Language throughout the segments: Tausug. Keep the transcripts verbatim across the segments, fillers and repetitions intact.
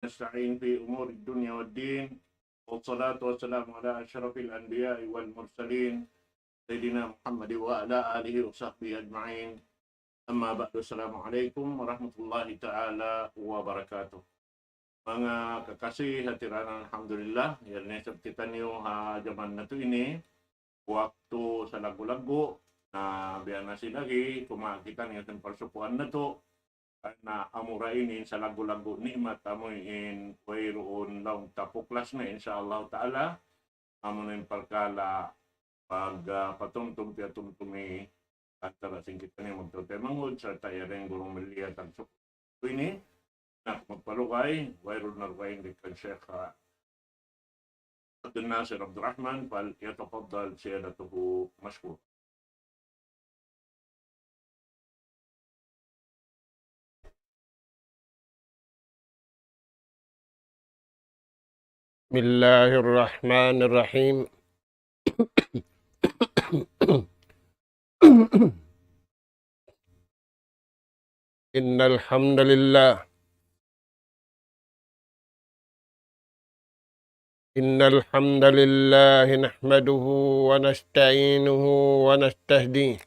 ونستعين في أمور الدنيا والدين، والصلاة والسلام على أشرف الأنبياء والمرسلين، سيدنا محمد وعلى آله وصحبه أجمعين. أما بعد، السلام عليكم ورحمة الله تعالى وبركاته. Manga kakasi, hati tiranan, alhamdulillah, yari na isab kitaniyu ha jaman natu' ini, waktu salaggu'-laggu', na biya' na sin agi, kumawa' kitaniyu sin parsukuan natu', karna' amura ini salaggu'-laggu' ni'mat amu in wayruun laung ta puklas na, insya Allah ta'ala, amu na in parkala' pag, ah, patumtum piyatumtumi antara sin kitaniyu magtau-tau mangud, sarta' yari in guru miliya tagsuku ini, na magpalugay, wayruun na lugay in kan Sheikh, ah, عبد الناصر عبد الرحمن، فليتفضل سيادته مشكورا. بسم الله الرحمن الرحيم. إن الحمد لله، إن الحمد لله نحمده ونستعينه ونستهديه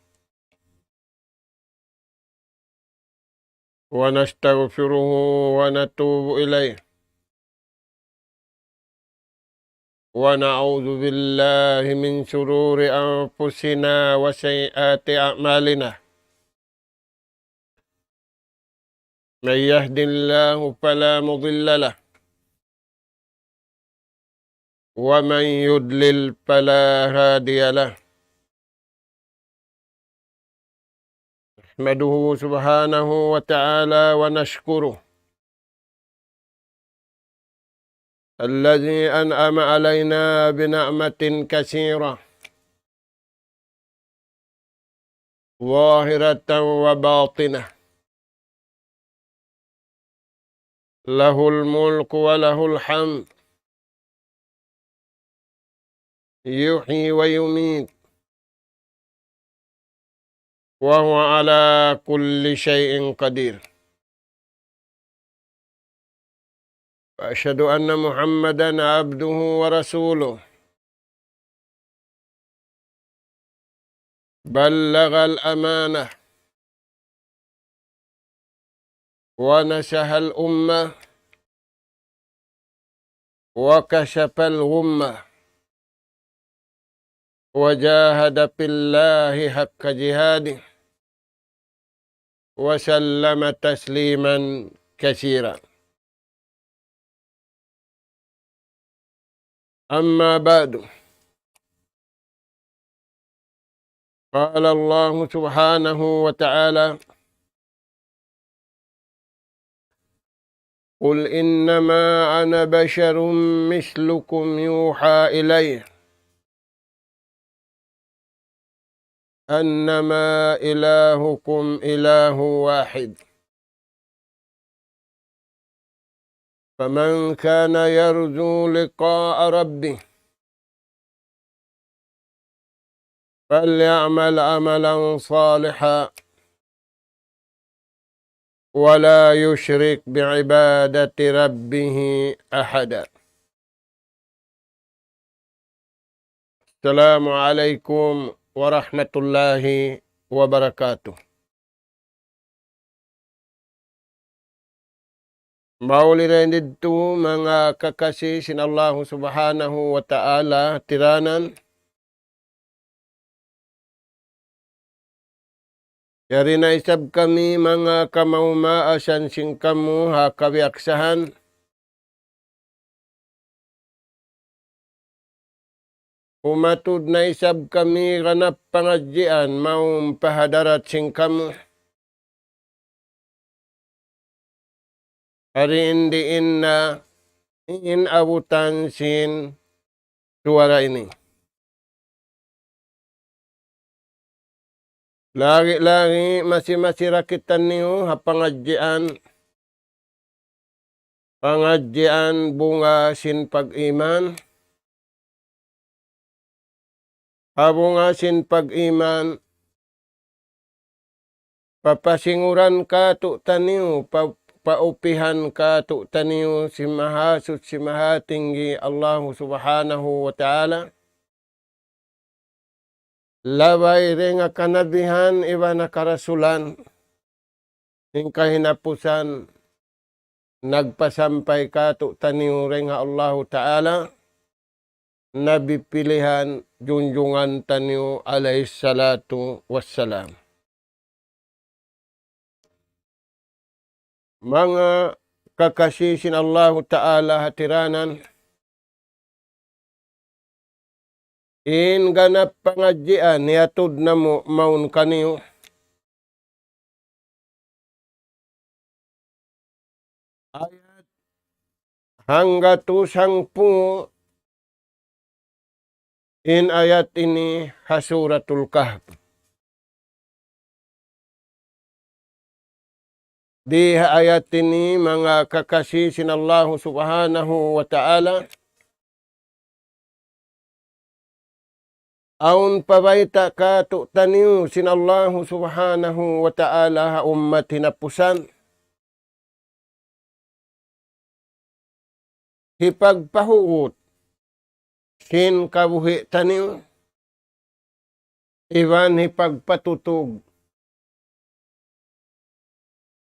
ونستغفره ونتوب إليه، ونعوذ بالله من شرور أنفسنا وسيئات أعمالنا. من يهد الله فلا مضل له، ومن يضلل فلا هادي له. نحمده سبحانه وتعالى ونشكره، الذي أنعم علينا بنعمة كثيرة، ظاهرة وباطنة، له الملك وله الحمد، يحيي ويميت، وهو على كل شيء قدير. وأشهد أن محمدا عبده ورسوله، بلغ الأمانة ونصح الأمة وكشف الغمة وجاهد في الله حق جهاده وسلم تسليما كثيرا. أما بعد، قال الله سبحانه وتعالى: قل إنما أنا بشر مثلكم يوحى إلي أنما إلهكم إله واحد، فمن كان يرجو لقاء ربه فليعمل عملا صالحا ولا يشرك بعبادة ربه أحدا. السلام عليكم ورحمة الله وبركاته. Mauli dayn didtu manga kakasi sin Allahu Subhanahu wa Ta'ala tiranan. Yari na isab kami manga kamaas-maasan sin kamu ha kabiyaksahan. Umatud na isab kami ganap pangadjian mawn pa hadarat sin kamu. Hari ini in na in abutan sin suwara ini. Lagi-lagi masi-masi ra kitaniyu ha pangadjian, pangadjian bunga sin pag-iman. Ha bunga sin pag-iman, papasinguran katu'taniyu, pa-, paupihan kātu'niyu sin Mahasuchi Mahatinggi Allahu Subhanahu wa Ta'ala, labay dayn ha kanabihan iban ha karasulan, in kahinapusan nagpasampay kātu'niyu dayn ha Allahu Ta'ala, Nabi pilihan junjungan taniyu alayhis salatu wassalam. Manga kakasi sin Allahu Ta'ala hatiranan, in ganap pangadjian hiyatud namu' mawn kaniyu. Ayat hanggatus hangpu' in ayat ini ha Suratul Kahf. Di ha ayat ini, manga kakasi sin Allahu Subhanahu wa Ta'ala, awn pabayta' kātu'niyu sin Allahu Subhanahu wa Ta'ala ha ummat hinapusan. Hipagpahugut sin kabuhi' taniyu, iban hipagpatutug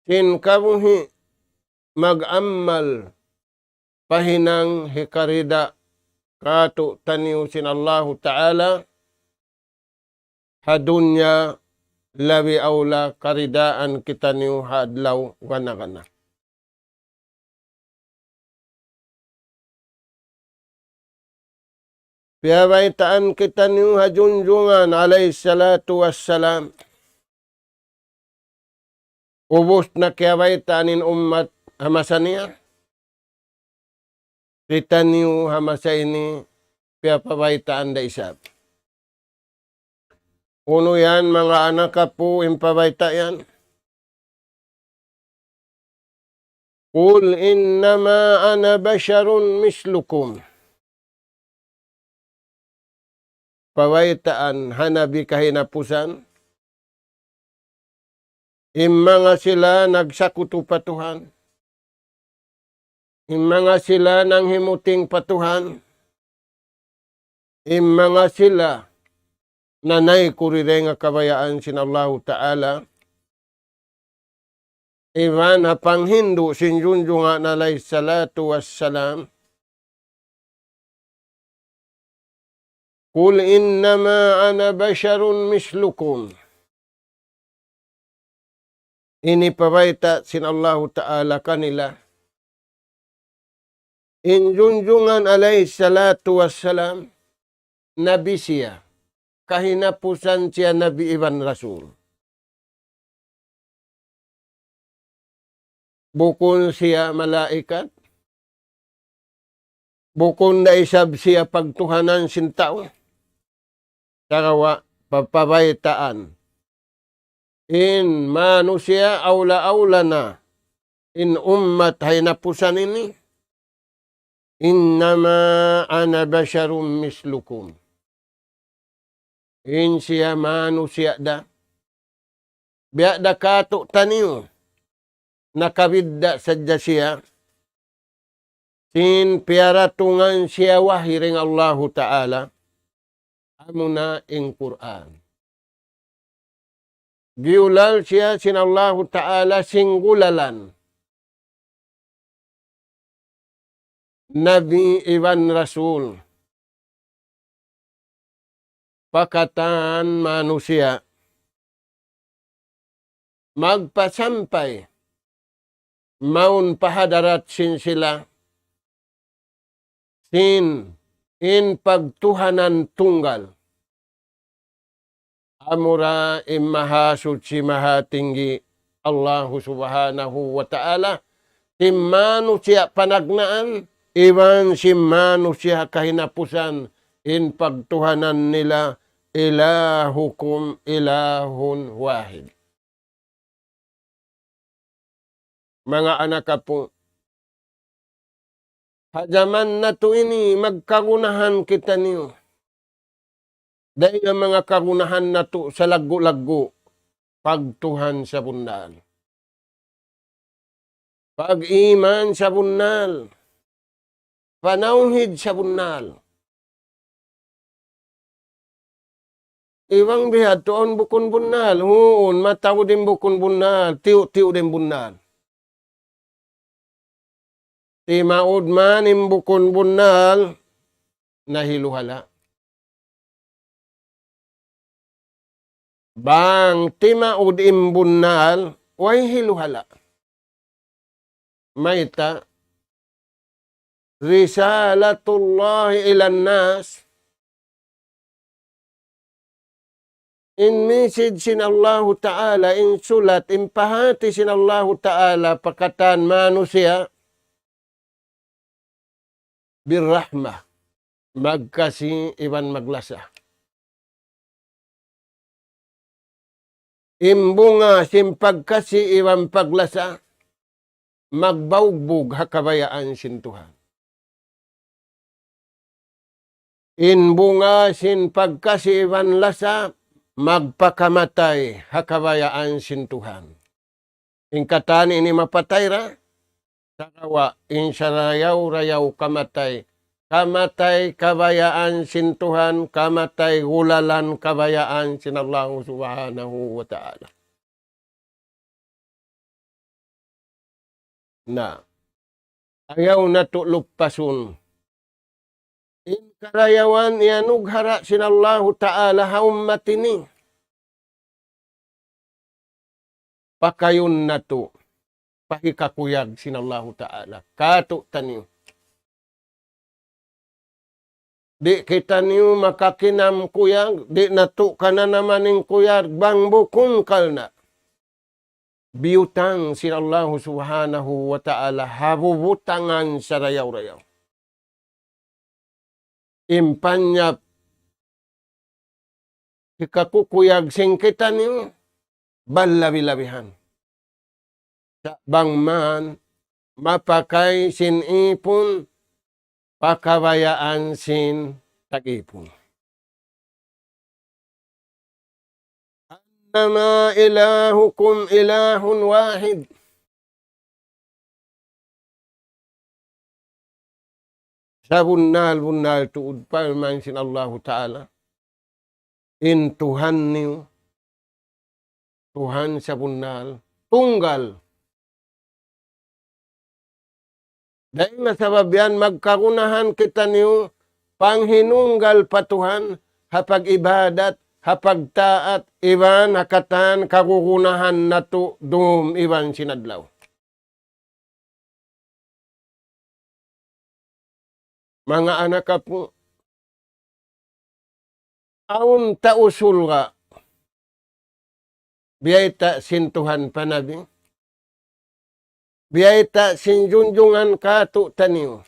sin kabuhi' mag-amal pa hinang hikarida kātu'niyu sin Allahu Ta'ala ha dunya, labi awla karidaan kitaniyu ha adlaw gana-gana. Piyabaytaan kitaniyu ha junjungan alayhis salatu wassalam. Ubus na kiyabaytaan in ummat ha masa niya, kitaniyu ha masa ini piyapabaytaan da isab. Unu yan, manga anak apu', in pabayta' yan? قل إنما أنا بشر مثلكم. Pabaytaan ha nabi kahinapusan, in manga sila nagsakutu pa Tuhan, in manga sila nanghimuting pa Tuhan, in manga sila nanay kuri dayn ha kabayaan sin Allahu Ta'ala, iban ha panghindu' sin junjungan alayhis salatu wassalam, قل إنما أنا بشر مثلكم. Ini pabayta' sin Allahu Ta'ala kanila. In junjungan alayhis salatu wassalam, nabi siya. Kahinapusan siya nabi iban rasul. Bukun siya malaikat. Bukun da isab siya pagtuhanan sin tau. Sagawa' papabaytaan in manusiya', awla-awla na in ummat ha hinapusan ini. إنما أنا بشر مثلكم. In siya manusiya' da. Biya' da kātu'niyu. Nakabidda' sadja siya sin piyaratungan siya wahi dayn Allahu Ta'ala. Amuna in Qur'an. Giyulal siya sin Allahu Ta'ala sin gulalan nabi iban rasul pa katan manusiya', magpasampay mawn pa hadarat sin sila sin in pagtuhanan tunggal. Amura in Mahasuchi Mahatinggi Allahu Subhanahu wa Ta'ala, sin manusiya' panagnaan, iban sin manusiya' kahinapusan, in pagtuhanan nila, إلهكم إله واحد. Manga anak apu', ha jaman natu' ini magkagunahan kitaniyu. Dayn ha manga kagunahan natu' salaggu'-laggu', pagtuhan sabunnal. Pag-iman sabunnal. Panawhid sabunnal. Iban bihadtu awn bukun bunnal. Huun, mataud in bukun bunnal. Tiyu'-tiyu' da in bunnal. Timaud man in bukun bunnal, nahiluhala'. Bang timaud in bunnal, way hiluhala'. Mayta', رسالة الله إلى الناس. In message sin Allahu Ta'ala, in sulat, in pahāti sin Allahu Ta'ala pa katan manusiya', بالرحمة, magkasi iban maglasa. In bunga sin pagkasi iban paglasa, magbaugbug ha kabayaan sin Tuhan. In bunga sin pagkasi iban lasa, magpakamatay ha kabayaan sin Tuhan. In katan ini mapatay ra, sagawa' in sarayaw-rayaw kamatay, kamatay kabayaan sin Tuhan, kamatay gulalan kabayaan sin Allahu Subhanahu wa Ta'ala. Na, ayaw natu' luppasun in karayawan iyanughara' sin Allahu Ta'ala ha ummat ini. Pakayun natu' pa hikakuyag sin Allahu Ta'ala kātu'niyu. Di' kitaniyu makakinam kuyag, di' natu' kananaman in kuyag, bang bukun karna' biyutang sin Allahu Subhanahu wa Ta'ala ha bubutangan sarayaw-rayaw. In panyap hikakukuyag sin kitaniyu, bang labi-labihan. Sa' bang man mapakay sin ipun pa kabayaan sin tag-ipun. أنما إلهكم إله واحد. Sabunnal-bunnal tuud parman sin Allahu Ta'ala, in Tuhan niyu, Tuhan sabunnal, tunggal. Dayn ha sabab yan magkagunahan kitaniyu panghinunggal pa Tuhan, ha pag-ibadat, ha pagtaat, iban ha katan kagugunahan natu' dum iban sin adlaw. Manga anak apu', awn tau surga' biyayta' sin Tuhan pa Nabi, biyayta' sin junjungan kātu'niyu.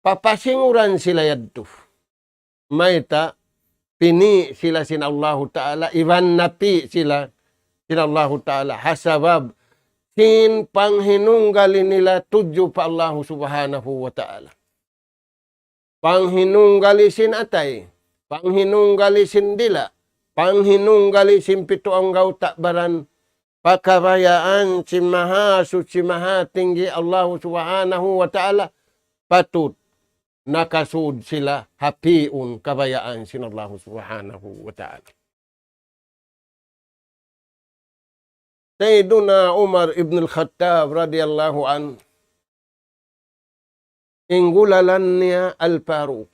Papasinguran sila yadtu. Mayta', pini' sila sin Allahu Ta'ala, iban napi' sila sin Allahu Ta'ala, ha sabab sin panghinunggali nila tudju pa Allahu Subhanahu wa Ta'ala. Panghinunggali sin atay, panghinunggali sin dila', panghinunggali sin pitu anggawta' baran, pa kabayaan sin Mahasuchi Mahatinggi Allahu Subhanahu wa Ta'ala, patut nakasud sila ha pi'un kabayaan sin Allahu Subhanahu wa Ta'ala. Sayyiduna Umar ibn al-Khattab radiyallahu anhu, in gulalan niya Al-Faruq.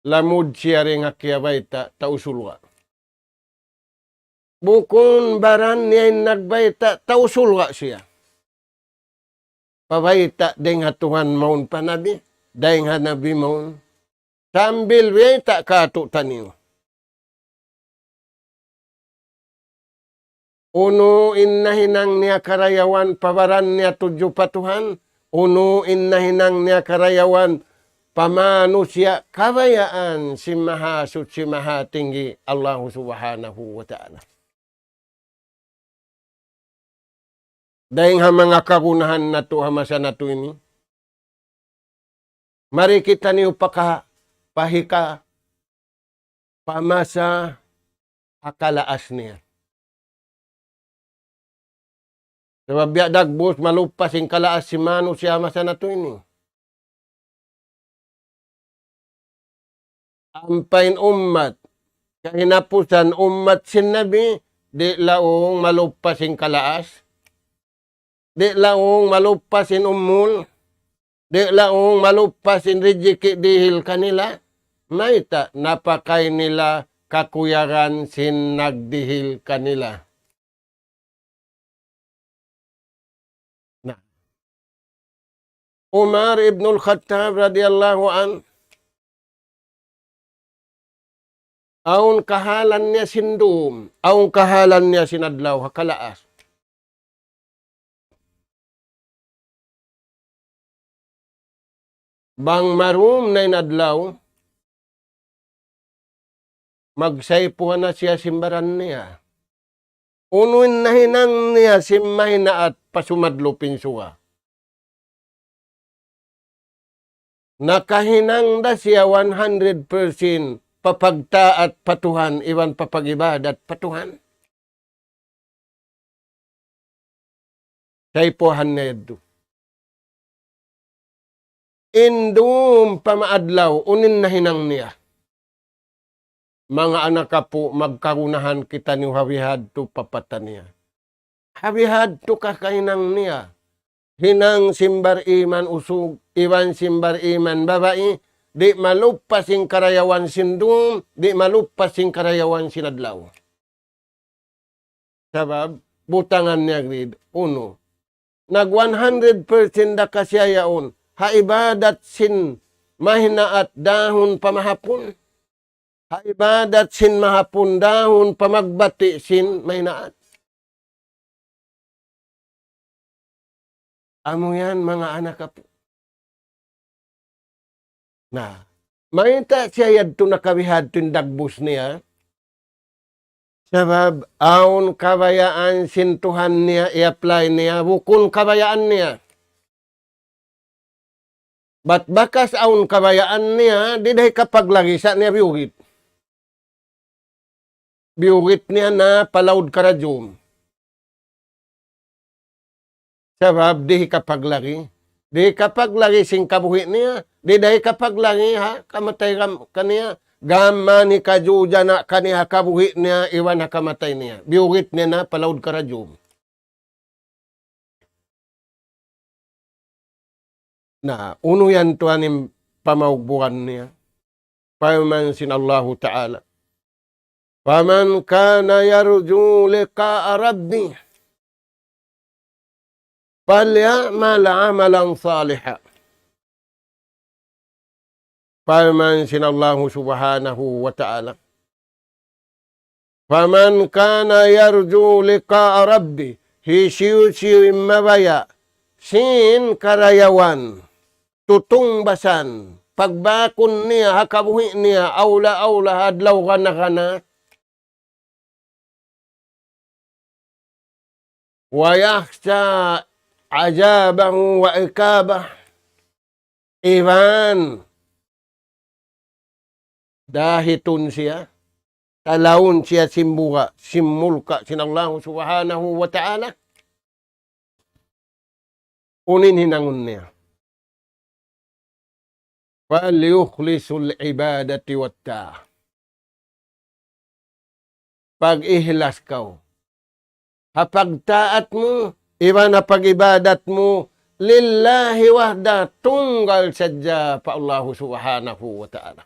Lamud siya dayn ha kiyabayta' tau surga'. Bukun baran niya in nagbayta' tau surga' siya. Pabayta' dayn ha Tuhan mawn pa Nabi, dayn ha Nabi mawn. Sambil biyayta' kātu'niyu. Unu in nahinang niya karayawan pa baran niya tudju pa Tuhan, unu in nahinang niya karayawan pa manusiya' kabayaan sin Mahasuchi Mahatinggi Allahu Subhanahu wa Ta'ala. Dayn ha manga kagunahan natu' ha masa natu' ini, mari kitaniyu paka-, pahika pa masa ha kalaas niya. Sabab biya' dagbus maluppas in kalaas sin manusiya' masa natu' ini. Ampa in ummat, kahinapusan ummat sin Nabi, di' laung maluppas in kalaas, di' laung maluppas in umul, di' laung maluppas in rijiki' dihil kanila, mayta' napakay nila kakuyagan sin nagdihil kanila. Na. Umar ibnul Khattab radiyallahu anhu, awn kahalan niya sin dum, awn kahalan niya sin adlaw, ha kalaas. Bang marum na in adlaw, magsaypuhan na siya sin baran niya. Unu in nahinang niya sin mahinaat pa sumadlup in suga. Nakahinang da siya one hundred percent pa pagtaat pa Tuhan, iban pa pag-ibadat pa Tuhan. Saypuhan niya yadtu. In dum pa maadlaw, unu in nahinang niya. Manga anak apu', magkagunahan kitaniyu ha bihadtu pa pata niya. Ha bihadtu ka kahinang niya. Hinang sin bar-iman usug, iban sin bar-iman babai, di' maluppas sin karayawan sin dum, di' maluppas sin karayawan sin adlaw. Sabab, butangan niya grid, unu. Nag one hundred percent da ka siya yaun, ha ibadat sin mahinaat dahun pa mahapun. Ha ibadat sin mahapun dahun pa magbati' sin mahinaat. Amu yan, manga anak apu'. Na, mayta' siya yadtu nakabihadtu in dagbus niya? Sabab awn kabayaan sin Tuhan niya, i-apply niya, bukun kabayaan niya. Bat bakas awn kabayaan niya, di' da hikapaglagi sa' niya biyugit. Biyugit niya na pa laud karajum. Sabab di' hikapaglagi. Di' hikapaglagi sin kabuhi' niya, di' da hikapaglagi ha kamatay kam-, kaniya. Gam mayan hikajujana kaniya ha kabuhi' niya, iban ha kamatay niya. Biyugit niya na pa laud karajum. Na, unu yan tuwan in pamaugbugan niya. Parman sin Allahu Ta'ala, فمن كان يرجو لقاء ربه فليعمل عملا صالحا. Parman sin Allahu Subhanahu wa Ta'ala, فمن كان يرجو لقاء ربه, hisiyu-siyu in mabaya' sin karayawan, tutungbasan, pagbakun niya ha kabuhi' niya, awla-awla ha adlaw gana-gana. ويخشى عذابه وعقابه. Iban dahitun siya, talaun siya sin buga', sin mulka' sin Allahu Subhanahu wa Ta'ala. Unu in hinangun niya? فليخلص العبادة والطاعة. Pag-ihlas kaw ha pagtaat mu, iban ha pag-ibadat mu, لله وحده, tunggal sadja pa Allahu Subhanahu wa Ta'ala.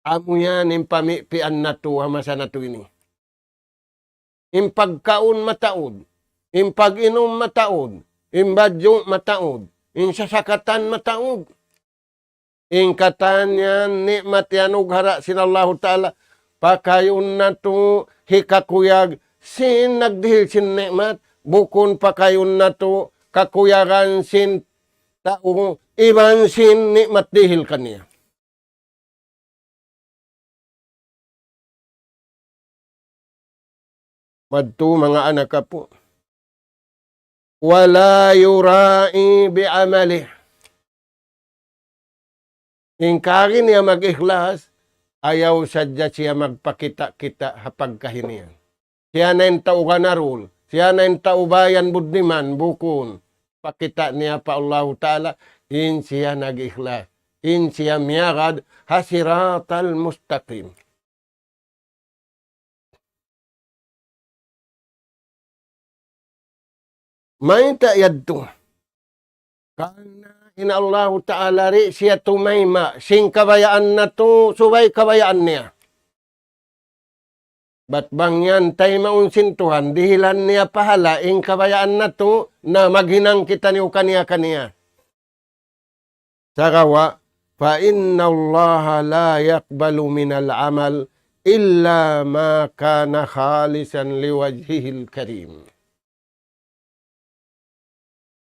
Amu yan in pamipian natu' ha masa natu' ini. In pagkaun mataud, in pag-inum mataud, in badju' mataud, in sasakatan mataud. In katan yan ni'mat iyanughara' sin Allahu Ta'ala, pakayun natu' hikakuyag sin nagdihil sin ni'mat, bukun pakayun natu' kakuyagan sin tau iban sin ni'mat dihil kaniya. Madtu manga anak apu'. ولا يرائي بعمله. In kari niya mag-ikhlas, ayaw sadja siya magpakita'-kita' ha pagkahi niya. Siya na in tau ganarul, siya na in tau bayan buddiman, bukun. Pakita' niya pa Allahu Ta'ala, in siya nag-ikhlas, in siya miyagad ha siratal mustaqim. Mayta' yadtu? Karna' in Allahu Ta'ala di' siya tumayma' sin kabayaan natu', subay kabayaan niya. Bat bang yan taymaun sin Tuhan, dihilan niya pahala in kabayaan natu', na maghinang kitaniyu kaniya-kaniya. Sagawa', فإن الله لا يقبل من العمل إلا ما كان خالصا لوجهه الكريم.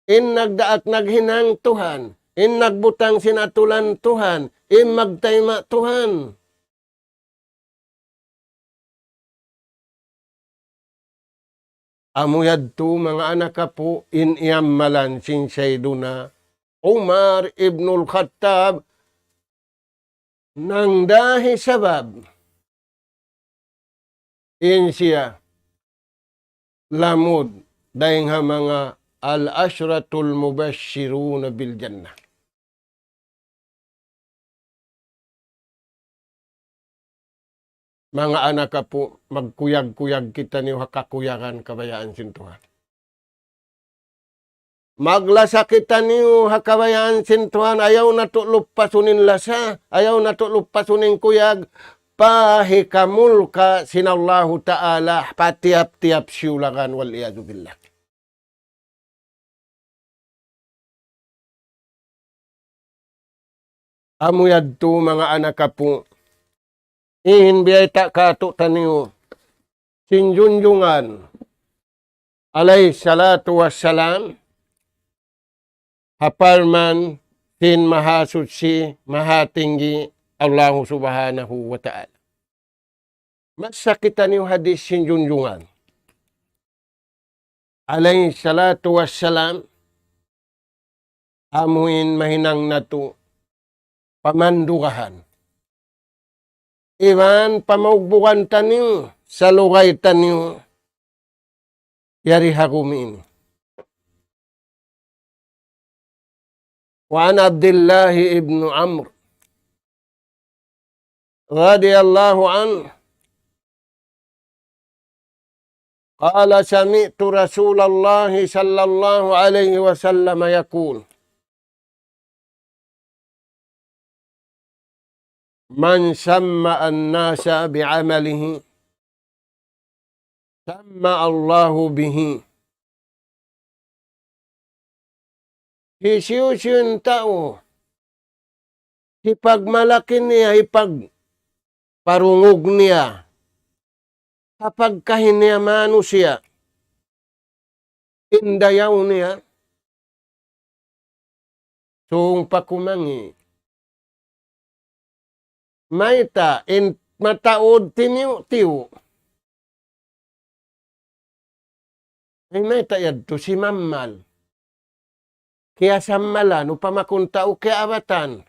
In nagdaak naghinang Tuhan, in nagbutang sin atulan Tuhan, in magtayma' Tuhan. Amu yadtu manga anak apu' in iyamalan sin Sayyiduna Umar ibnul Khattab nang dahi sabab in siya lamud dayn ha manga al-ashratul mubashshiruna bil jannah. Manga anak apu', magkuyag-kuyag kitaniyu ha kakuyagan kabayaan sin Tuhan. Maglasa kitaniyu ha kabayaan sin Tuhan, ayaw natu' lupasun in lasa, ayaw natu' lupasun in kuyag, pa hikamulka' sin Allahu Ta'ala pa tiyap-tiyap siyulagan, wal iyadhu billah. Amu yadtu manga anak apu', in biyayta' kātu'niyu sin junjungan alayhi salatu wassalam, ha parman sin Mahasuchi, Mahatinggi, Allahu Subhanahu wa Ta'ala. Masa kitaniyu hadis sin junjungan alayhi salatu wassalam, amuin mahinang natu' pamandugahan iban pamaugbugan taniyu, salugay taniyu, yari ha gumi ini. وعن عبد الله بن عمرو رضي الله عنه قال: سمعت رسول الله صلى الله عليه وسلم يقول: من سمع الناس بعمله سمع الله به. Hisiyu-siyu in tau, hipagmalaki niya, hipagparungug niya ha pagkahi niya manusiya' in dayaw niya, sung pa kumangi'. Mayta' in mataud tiniyu'-tiyu'? Ay, mayta' yadtu simammal? Kiyasammalan, upama kun tau kiyaabatan.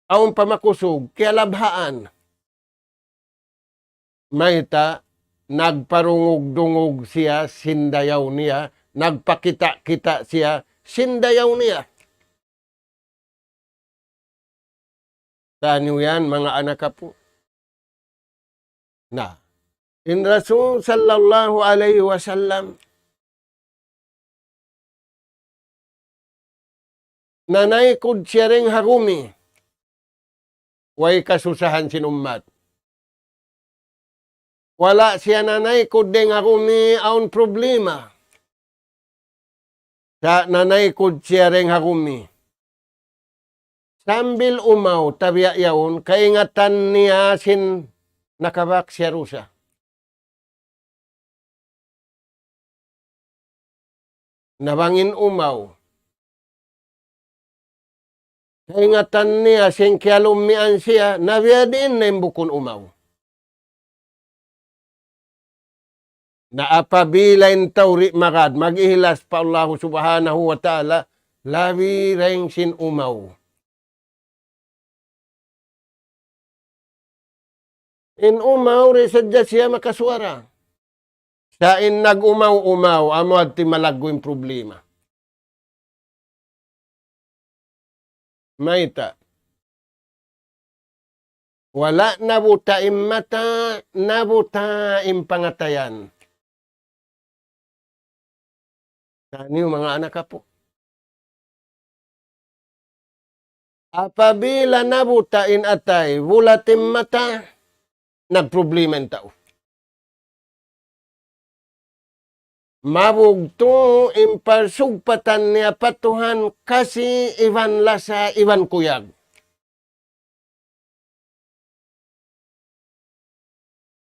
Awn pa makusug, kiyalabhaan. Mayta', nagparungug-dungug siya sin dayaw niya, nagpakita'-kita' siya sin dayaw niya. Taniyu yan, manga anak apu'. Na, in Rasul sallallahu alayhi wasallam, nanaykud siya dayn ha gumi, way kasusahan sin ummat. Wala' siya nanaykud dayn ha gumi awn problema. Sa' nanaykud siya dayn ha gumi. Sambil umaw, tabiya' yaun, kaingatan niya sin nakabak siya dusa. Na bang in umaw, kaingatan niya sin kiyalummian siya, na biyadiin na in bukun umaw. Na apabila in tau di' magad, mag-ihlas pa Allahu Subhanahu wa Ta'ala, labi dayn sin umaw. In umaw, di' sadja siya makasuwara. Sa' in nag-umaw-umaw, amu yadtu in malaggu' in problema. Mayta'? Wala' nabuta' in mata, nabuta' in pangatayan. Taniyu manga anak apu'. Apabila nabuta' in atay, bulat in mata, nagproblema in tau. Mabugtu' in parsugpatan niya pa Tuhan kasi iban lasa iban kuyag.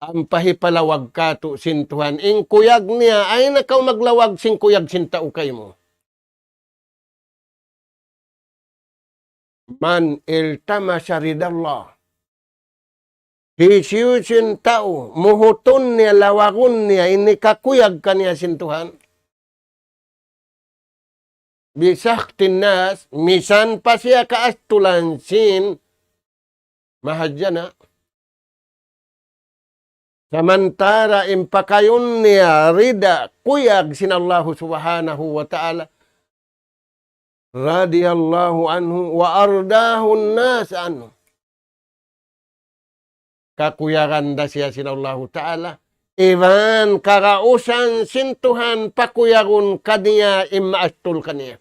Ampa hipalawag katu' sin Tuhan in kuyag niya, ayaw na kaw maglawag sin kuyag sin tau kaymu. من التمس رضا الله. Hisiyu-siyu in tau, muhutun niya, lawagun niya, in hikakuyag kaniya sin Tuhan. بسخط الناس, misan pa siya kaastulan sin mahadjana'. Samantara' in pakayun niya rida, kuyag sin Allahu Subhanahu wa Ta'ala. رضي الله عنه وأرضاه الناس عنه. Kakuyagan da siya sin Allahu Ta'ala. Iban kagausan sin Tuhan pakuyagun kaniya in maastul kaniya.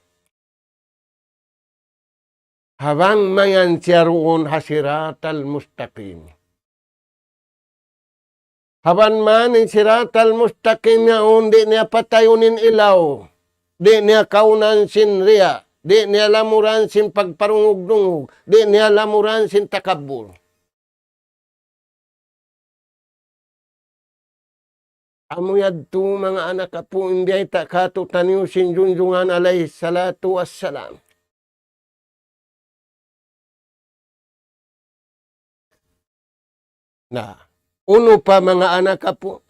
Ha bang mayan siya duun ha siratal mustaqim. Ha bang mayan in siratal mustaqim yaun, di' niya patayun in ilaw, di' niya kaunan sin riya, di' niya lamuran sin pagparungug-dungug, di' niya lamuran sin takabbur. Amu yadtu manga anak apu' in biyayta' katu'taniyu sin Junjungan alayhi salatu wassalam. Na, unu pa manga anak apu'?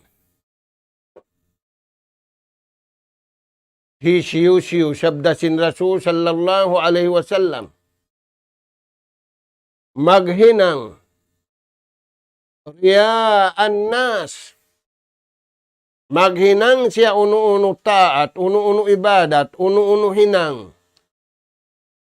Hisiyu-siyu, sabda sin Rasul sallallahu alayhi wasallam, maghinang رياء الناس. Maghinang siya unu-unu taat, unu-unu ibadat, unu-unu hinang.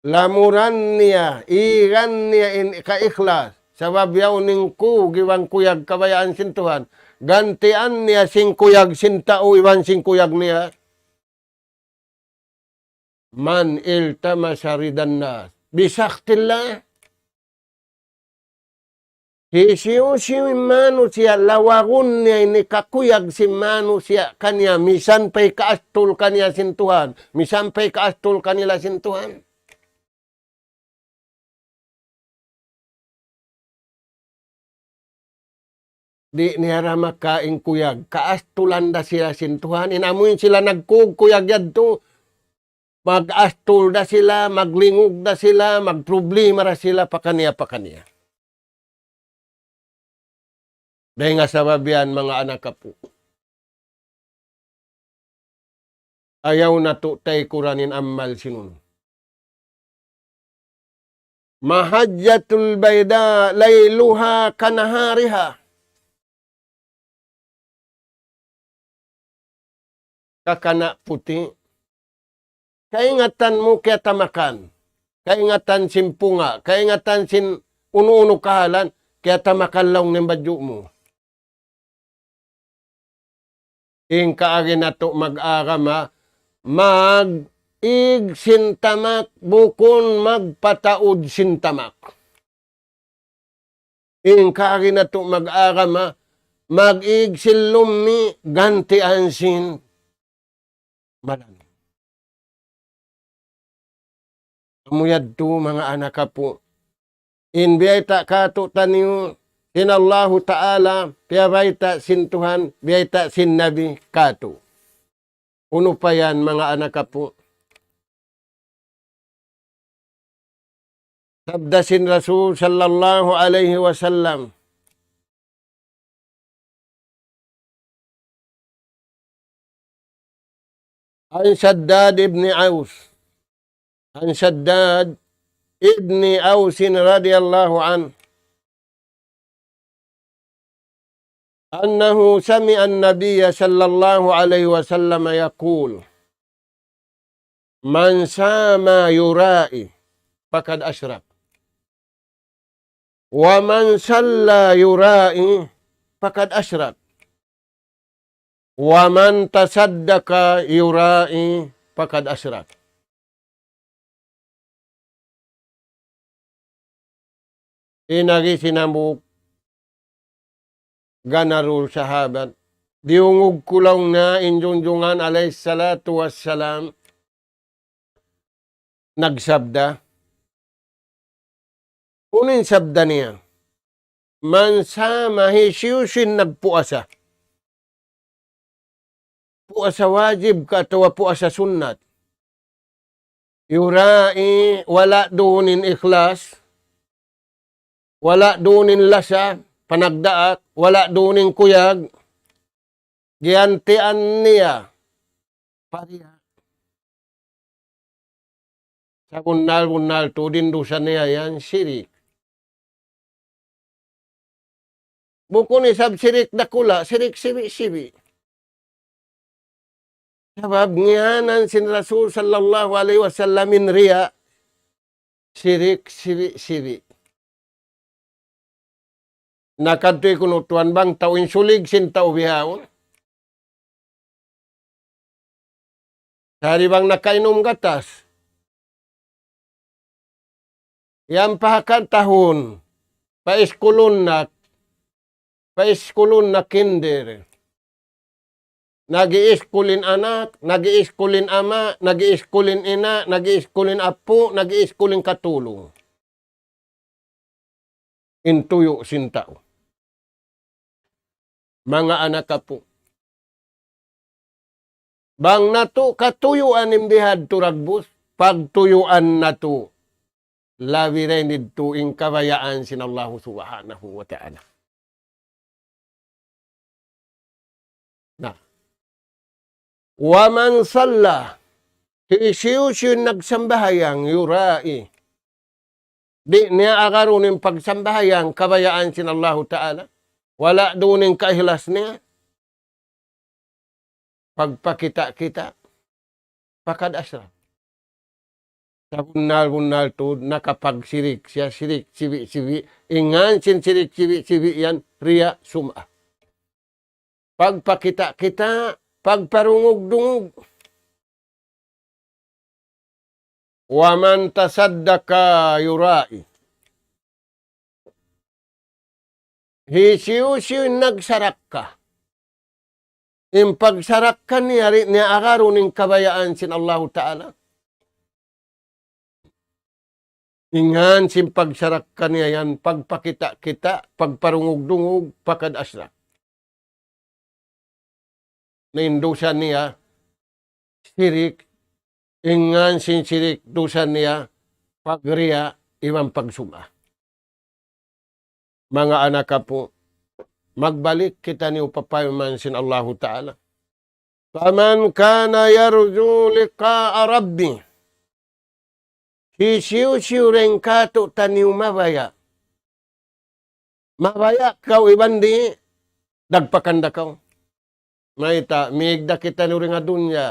Lamuran niya, igan niya in kaikhlas. Sabab yaun in ku, iban kuyag kabayaan sin Tuhan. Gantian niya sin kuyag sin tau, iban sin kuyag niya. من التمس رضا الناس بسخط الله. Hisiyu-siyu in manusiya' lawagun niya in hikakuyag sin manusiya' kaniya, misan pa hikaastul kaniya sin Tuhan, misan pa hikaastul kanila sin Tuhan. Di' niya da makain kuyag. Kaastulan da sila sin Tuhan. In amuin sila nagkuyag-kuyag yadtu, mag-astul da sila, maglingug da sila, magproblema da sila, pakaniya-pakaniya. Dayn ha sabab yan, manga anak apu'. Ayaw natu' taykuran in amal sin unu. محجة بيضاء ليلها كنهارها. Kakana' puti'. Kaingatan mu kiyatamakan. Kaingatan sin punga'. Kaingatan sin unu-unu kahalan. Kiyatamakan laung niya in badju' mu. In kaagi natu' mag-agama, mag-ig sin tamak, bukun magpataud sin tamak. In kaagi natu' mag-agama, mag-ig sin lummi', gantian sin malan. Amu yadtu, manga anak apu'. In biyayta' katu'taniyu, sin Allahu Ta'ala, piyabayta' sin Tuhan, biyayta' sin Nabi katu'. Unu pa yan, manga anak apu'? Sabda sin Rasul sallallahu alayhi wasallam, عن شداد بن أوس. عن شداد بن أوس رضي الله عنه. أنه سمع النبي صلى الله عليه وسلم يقول: من صام يرائي فقد أشرك، ومن صلى يرائي فقد أشرك، ومن تصدق يرائي فقد أشرك. In agi sin hambuuk ganarul sahabat, diyungug ku laung niya in Junjungan alayhi salatu wassalam nagsabda. Unu in sabda niya? من صام, hisiyu-siyu in nagpuasa, puasa wajib ka atawa puasa sunnat, يرائي, wala' duun in ikhlas, wala' duun in lasa, panagdaak, wala' duun in kuyag, giyantian niya pa riya'. Sabunnal-bunnal tuud in dusa niya yan sirik. Bukun isab sirik dakula', sirik sibi'-sibi'. Sabab ngiyanan sin Rasul sallallahu alayhi wasallam in riya' sirik sibi'-sibi'. Na kadtu kunu' tuwan bang tau in sulig sin tau bihaun. Sari bang nakainum gatas. Yan pa hangka tahun, pa iskulun na, pa iskulun na kinder. Nag-iiskul in anak, nag-iiskul in ama', nag-iiskul in ina', nag-iiskul in apu', nag-iiskul in katulung. In tuyu' sin tau. Manga anak apu'. Bang natu' katuyuan in bihadtu dagbus, pagtuyuan natu' labi dayn didtu in kabayaan sin Allahu Subhanahu wa Ta'ala. Na. ومن صلى, hisiyu-siyu in nagsambahayang, يرائي, di' niya agarun in pagsambahayang kabayaan sin Allahu Ta'ala, wala' duun in kaikhlas niya, pagpakita'-kita', فقد أشرك. Sabunnal-bunnal tuud nakapagsirik siya, sirik sibi'-sibi'. In ngan sin sirik sibi'-sibi' yan, riya', sum'a. Pagpakita'-kita', pagparungug-dungug. ومن تصدق يرائي. Hisiyu-siyu in nagsarakka. In pagsarakka niya di' niya agarun in kabayaan sin Allahu Ta'ala. In ngan sin pagsarakka niya yan, pagpakita'-kita', pagparungug-dungug, فقد أشرك. Na in dusa niya, sirik, in ngan sin sirik dusa niya, pagriya', iban pagsum'a. Manga anak apu', magbalik kitaniyu pa parman sin Allahu Ta'ala. فمن كان يرجو لقاء ربه. Hisiyu-siyu dayn kātu'niyu mabaya'. Mabaya' kaw iban di', dagpakan da kaw. Mayta', mīg da kitaniyu dayn ha dunya.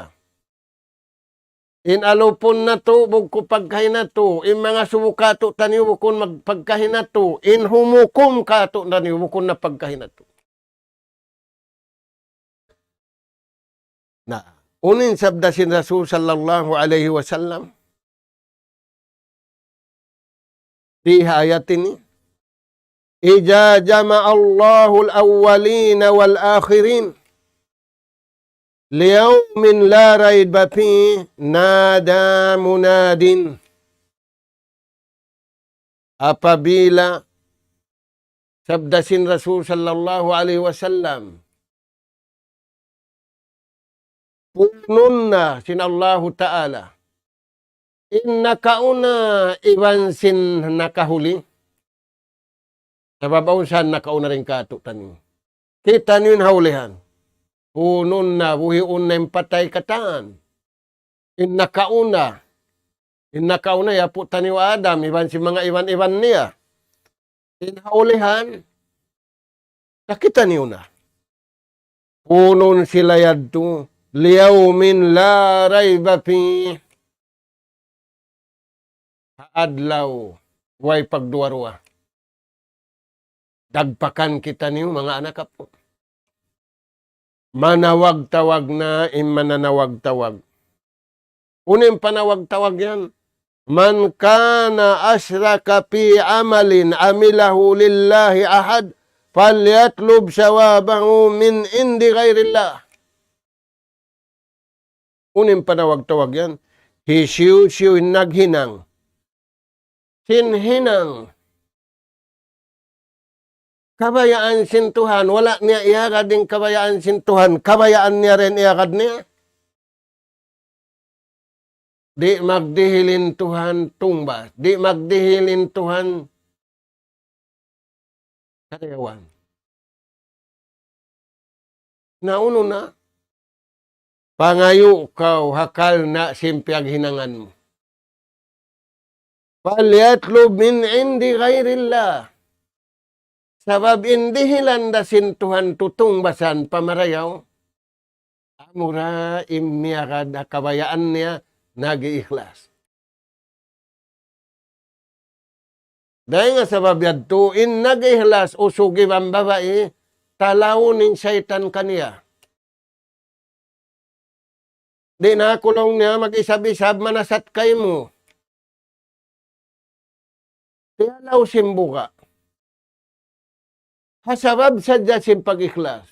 In alupun natu', bukun pagkahi natu'. In mangasubu kātu'niyu, bukun mag-, pagkahi natu'. In humukum kātu'niyu, bukun na pagkahi natu'. Na, unu in sabda sin Rasul sallallahu alayhi wasallam di ha ayat ini, إذا جمع الله الأولين والآخرين ليوم لا ريب فيه نادى مناد. Apabila sabda sin Rasul sallallahu alayhi wasallam, punun na sin Allahu Ta'ala in nakauna iban sin nakahuli. Sabab awn sa nakauna dayn kātu'niyu. Kitaniyu in ha ulihan. Punun na, buhiun na in patay katan. In nakauna. In nakauna, hi apu'taniyu Adam, iban sin manga iban-iban niya. In ha ulihan, na kitaniyu na. Punun sila yadtu, ليوم لا ريب فيه. Ha adlaw, way pagduwa-ruwa. Dagpakan kitaniyu, manga anak apu'. Manawag-tawag na in mananawag-tawag. Unu in panawag-tawag yan? من كان أشرك في عمل عمله لله أحد فليطلب ثوابه من عند غير الله. Unu in panawag-tawag yan? Hisiyu-siyu in naghinang sin hinang kabayaan sin Tuhan, wala' niya iyagad in kabayaan sin Tuhan, kabayaan niya da in iyagad niya. Di' magdihil in Tuhan tungbas, di' magdihil in Tuhan karayawan. Na unu na, pangayu' kaw ha karna' sin piyaghinangan mu. فليطلب من عند غير الله. Sabab in dihilan da sin Tuhan tu tungbasan pamarayaw, amura in miyagad ha kabayaan niya nag-iikhlas. Dayn ha sabab yadtu, in nag-ikhlas usug iban babai, talawun in saytan kaniya. Di' na kulung niya mag-isab-isab manasat kaymu. Tiyalaw sin buga'. Ha sabab sadja sin pag-ikhlas.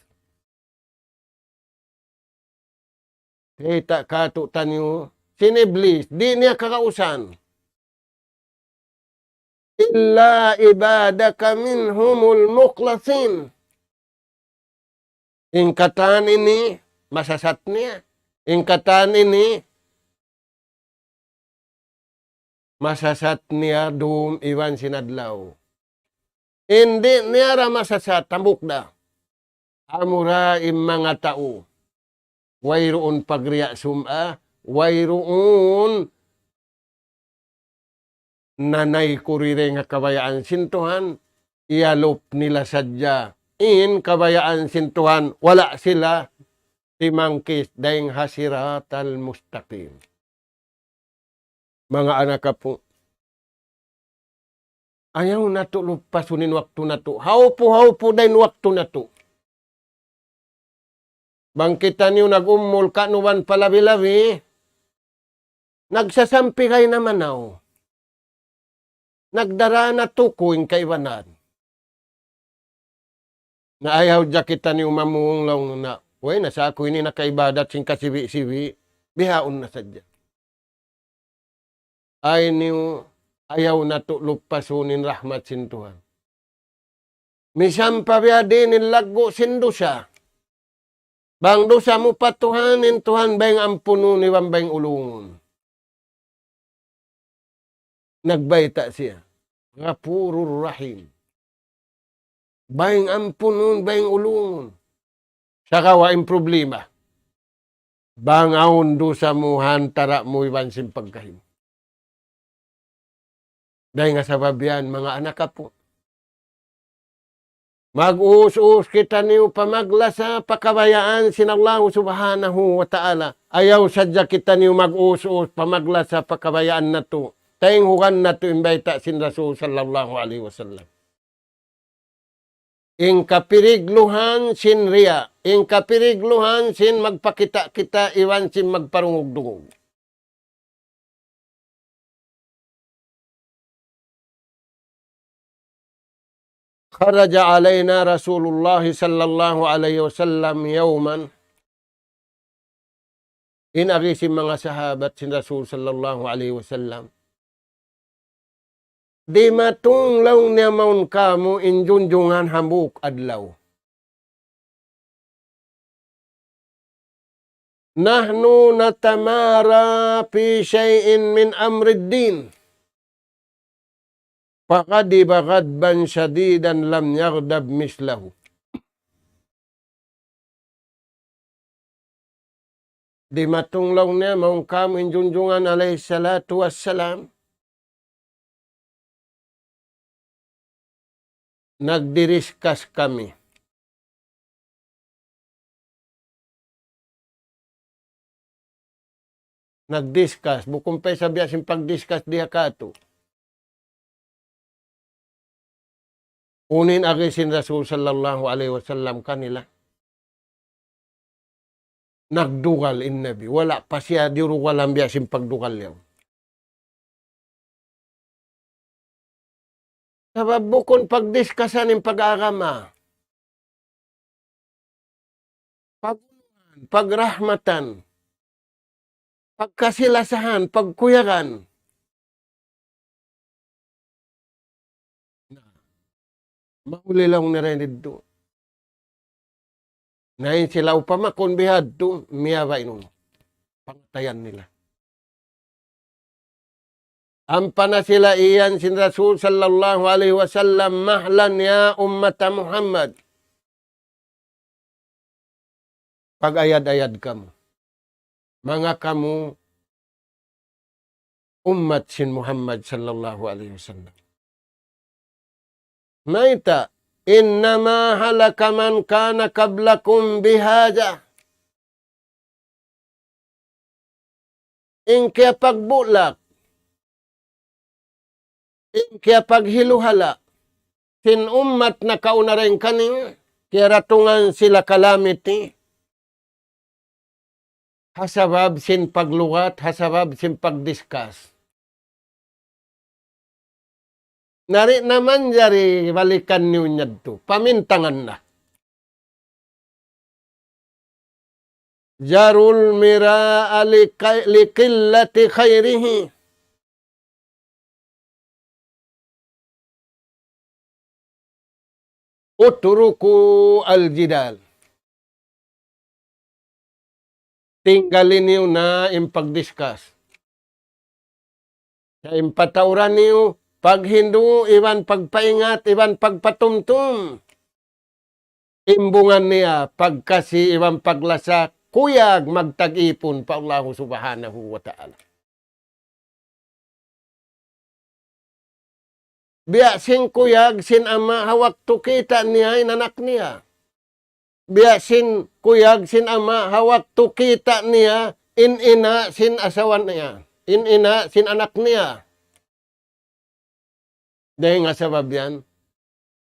Kita' katu'taniyu, sin Iblis, di' niya kagausan. إلا عبادك منهم المخلصين. In katan ini, masasat niya. In katan ini, masasat niya dum iban sin adlaw. In di' niya da masasat, hambuuk da. Amura in manga tau wayruun pagriya' sum'a, wayruun nanay kuriring ha kabayaan sin Tuhan, iyalup nila sadja in kabayaan sin Tuhan, wala' sila timangkis dayn ha siratal mustaqim. Manga anak apu', ayaw natu' lupasun in waktu natu'. Hawpu-hawpu da in waktu natu'. Bang kitaniyu nag-umul kanuban palabi-labi, nagsasampigay na manaw. Nagdara na tuku in kaibanan. Na ayaw da kitaniyu mamung laung na, "Way, na sa aku ini nakaibadat sin kasibi'-sibi', bihaun na sadja." Ay niyu, ayaw natu' lupasun in rahmat sin Tuhan. Misan pa biya' diin in laggu' sin dusa. Bang dusa mu pa Tuhan, in Tuhan bayng ampunun iban bayng ulungun. Nagbayta' siya, غفور رحيم. Bayng ampunun, bayng ulungun. Sagawa' in problema, bang awn dusa mu ha antara' mu iban sin pagkahi mu. Dayn ha sabab yan, manga anak apu', mag-us-us kitaniyu pamaglasa pa kabayaan sin Allahu Subhanahu wa Ta'ala. Ayaw sadja kitaniyu mag-us-us pamaglasa pa kabayaan natu'. Taynghugan natu' in bayta' sin Rasul sallallahu alayhi wasallam. In kapirigluhan sin riya', in kapirigluhan sin magpakita'-kita' iban sin magparungug-dungug. خرج علينا رسول الله صلى الله عليه وسلم يوما. In agi sin manga sahabat sin Rasul sallallahu alayhi wasallam. Dimatung laung niya mawn kāmu' in junjungan hambuuk adlaw. نحن نتمارى في شيء من أمر الدين فغضب غضبا شديدا لم يغضب مثله. Dimatung laung niya mawn kāmu' in junjungan alayhi salatu wassalam. Nagdiriskas kami. nag-discuss, bukun pa isab biya' sin pag-discuss diha katu'. Unu in agi sin Rasul sallallahu alayhi wasallam kanila. Nagdugal in Nabi. Wala' pa siya dirugalan biya' sin pagdugal niya. Sabab bukun pagdiskasan in pag-agama. Pag-, pagrahmatan, pagkasi-lasahan, pagkuyagan. Na, mahuli laung nila in didtu. Na in sila upama kunu' bihadtu, miyabay nun. Pangatayan nila. Ampa na sila iyan sin Rasul sallallahu alayhi wasallam, "Mahlan ya ummata Muhammad." Pag-ayad-ayad kamu. Manga kamu ummat sin Muhammad sallallahu alayhi wasallam. Mayta', "Innama halaka man kana qablakum bihadha." In kiyapagbulak, in kiyapaghiluhala', sin ummat nakauna dayn kaniyu, kiyaratungan sila kalamity, ha sabab sin paglugat, ha sabab sin pagdiskas. Na di' na manjari balikan niyu yadtu, pamintangan na. ذروا المراء لك-، لقلة خيره. اتركوا الجدال. Tinggali niyu na in pagdiskas. Sa' in patauran niyu, paghindu', iban pagpaingat, iban pagpatumtum. Imbungan niya, pagkasi, iban paglasa, kuyag magtag-ipun pa Allahu Subhanahu wa Ta'ala. Biya' sin kuyag sin ama' ha waktu kita' niya in anak niya. Biya' sin kuyag sin ama' ha waktu kita' niya in ina' sin asawa niya, in ina' sin anak niya. Dayn ha sabab yan,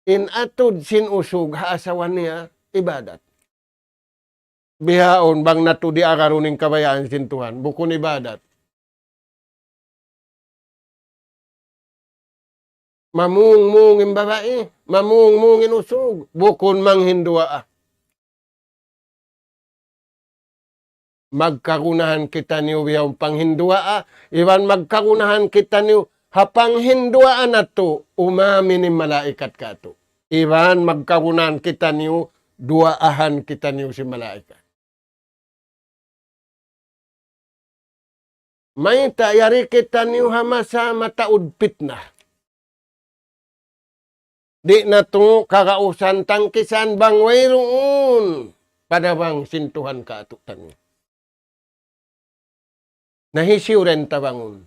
in atud sin usug ha asawa niya, ibadat. Bihaun bang natu' di' agarun in kabayaan sin Tuhan, bukun ibadat. Mamung-mung in babai, mamung-mung in usug, bukun manghinduwaa. Magkagunahan kitaniyu bihaun panghinduwaa, iban magkagunahan kitaniyu ha panghinduwaa natu', umamin in malaikat katu'. Iban magkagunahan kitaniyu, duwaahan kitaniyu sin malaikat. Mayta' yari kitaniyu ha masa mataud pitna. Di' natu' kagausan tangkisan bang wayruun padabang sin Tuhan katu'taniyu. Na hisiyu da in tabangun?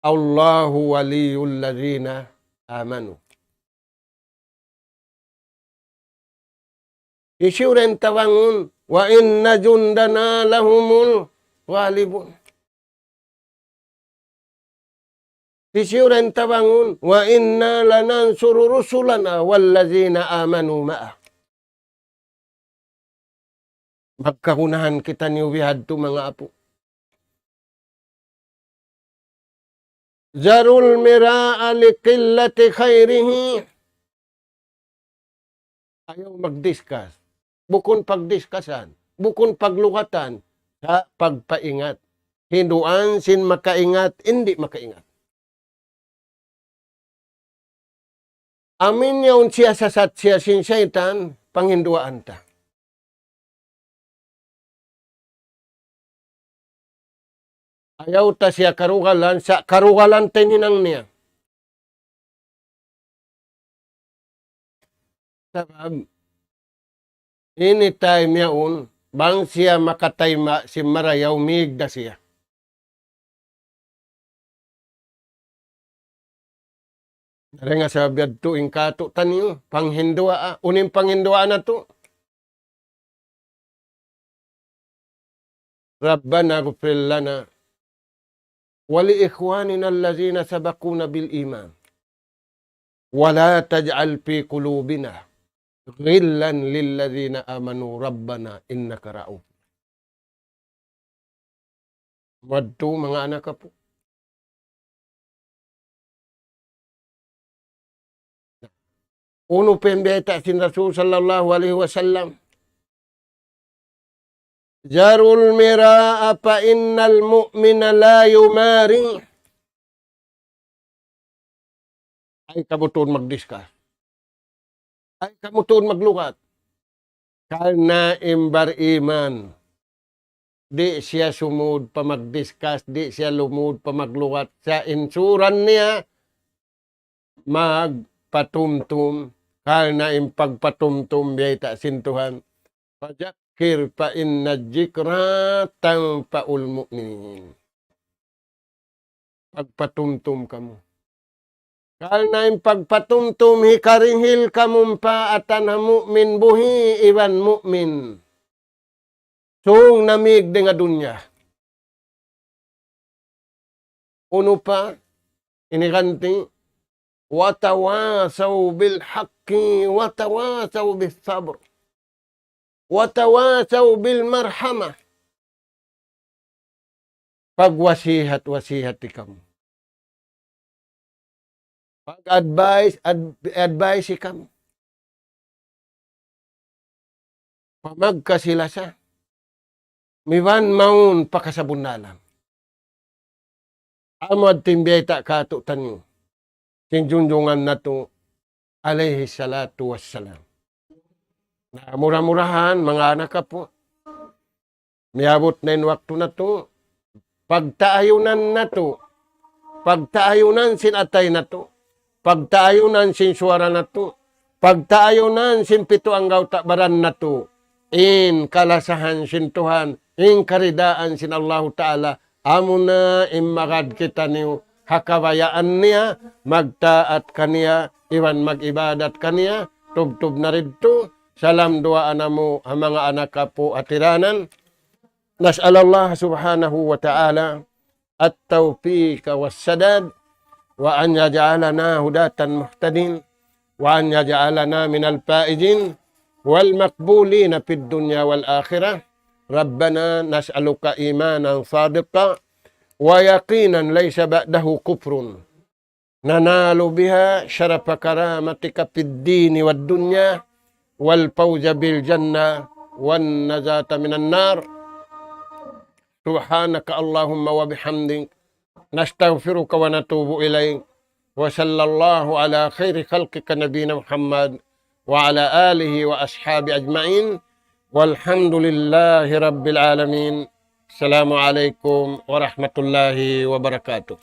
الله ولي الذين آمنوا. Hisiyu da in tabangun? وإن جندنا لهم الغالبون. Hisiyu da in tabangun? وإنا لننصر رسلنا والذين آمنوا معه. Magkagunahan kitaniyu bihadtu manga apu'. ذروا المراء لقلة خيره. Ayaw magdiskas. Bukun pagdiskasan. Bukun paglugatan. Sa' pagpaingat. Hinduan sin makaingat, in di' makaingat. Amu in yaun siya sasat siya sin saytan, panghinduwaan ta. Ayaw ta siya karugalan, sa' karugalan ta in hinang niya. Sabab, ini time yaun, bang siya makatayma' sin marayaw, mīg da siya. Dayn ha sabab yadtu in katu'taniyu, panghinduwaa, unu in panghinduwaa natu'? ربنا اغفر لنا ولإخواننا الذين سبقونا بالإيمان ولا تجعل في قلوبنا غلا للذين آمنوا ربنا إنك رؤوف. Madtu manga anak apu'. Unu pa in bayta' sin Rasul sallallahu alayhi wasallam? ذروا المراء فإن المؤمن لا يماري. Ayaw kamu tuud mag-discuss. Ayaw kamu tuud maglugat. Karna' in bariman, di' siya sumud pa mag-discuss, di' siya lumud pa maglugat. Sa' in suran niya, magpatumtum, karna' in pagpatumtum biyayta' sin Tuhan. فذكر فإن الذكرى تنفع المؤمنين. Pagpatumtum kamu. Karna' in pagpatumtum hikaringil kamu pa atan ha mu'min buhi' iban mu'min. Sung namig dayn ha dunya. Unu pa, ini ganti, وتواصوا بالحق وتواصوا بالصبر وتواصوا بالمرحمة. Pagwasihat-wasihati kamu. Pag-advise, ad-, advise kamu. Pamagkasilasa. Miban mawn pa kasabunnalan. Amu in biyayta' kātu'niyu sin junjungan natu' alayhi salatu wassalam. Na mura-murahan, manga anak apu', miyabut na in waktu natu', pagtaayunan natu', pagtaayunan sin atay natu', pagtaayunan sin suwara natu', pagtaayunan sin pitu anggawta' baran natu', in kalasahan sin Tuhan, in karidaan sin Allahu Ta'ala, amuna in magad kitaniyu ha kabayaan niya, magtaat kaniya, iban mag-ibadat kaniya, tubtub na didtu, salam duwaa namu' ha manga anak apu' hatiranan. نسأل الله سبحانه وتعالى التوفيق والسداد، وأن يجعلنا هداة مهتدين، وأن يجعلنا من الفائزين والمقبولين في الدنيا والآخرة. ربنا نسألك إيمانا صادقا ويقينا ليس بعده كفر ننال بها شرف كرامتك في الدين والدنيا والفوز بالجنة والنجاة من النار. سبحانك اللهم وبحمدك، نستغفرك ونتوب إليك. وصلى الله على خير خلقك نبينا محمد وعلى آله وأصحابه أجمعين. والحمد لله رب العالمين. السلام عليكم ورحمة الله وبركاته.